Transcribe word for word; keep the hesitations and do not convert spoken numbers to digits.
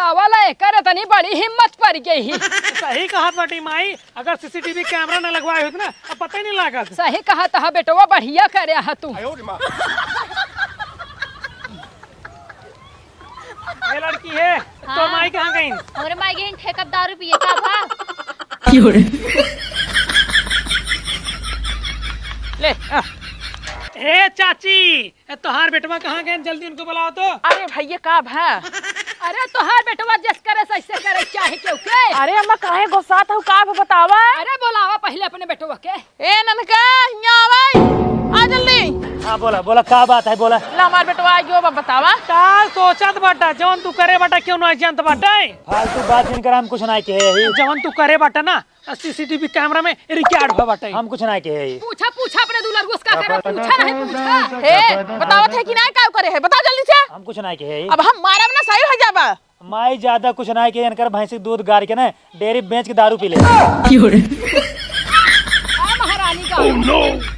अवला एकर इतनी बड़ी हिम्मत पड़ गई ही। सही कहत बाटी माई, अगर सीसीटीवी कैमरा न लगवाए होत ना, अब पता ही नहीं लागत। सही कहत ह बेटवा, बढ़िया करे ह तू। ये लड़की है, तो हाँ। माई कहाँ गई? हमरे माई गई ठेका दारू पिए का भा? ले, आ। ए चाची, ए, तोहार बेटवा कहाँ गए? जल्दी उनको बुलाओ तो। अरे भैया, का भा? अरे, तोहार बेटवा जस करे, सैसे करे, चाहे केहू के। अरे अम्मा, काहे गोसात हऊ? का भा बतावा? अरे, बुलावा पहिले अपने बेटवा के। ए ननका, हियाँ आवा, आ जल्दी। हाँ, बोला, बोला, का बात है, बोला। ला, हमार बेटवा आ गयो बा, बतावा। का सोचत बाटा? जौन तू करे बाटा, केहू ना जानत बाटे। फालतू बात जिन करा, हम कुछ ना कहे ही। जौन तू करे बाटा ना, सीसीटीवी कैमरा में रिकॉर्ड भा बाटे। हम कुछ ना कहे ही। पूछा, पूछा अपने दुलरुआ से का करे, पूछा नहीं पूछा। हे, बतावत है कि नहीं, का करे है? बता जल्दी से। हम कुछ ना कहे ही। अब हम मारब ना, सही हो जाबा। माई ज्यादा कुछ ना कहे, इनकर भैंसी के दूध गार के ना, डेयरी बेच के दारू पी ले। आ महारानी का।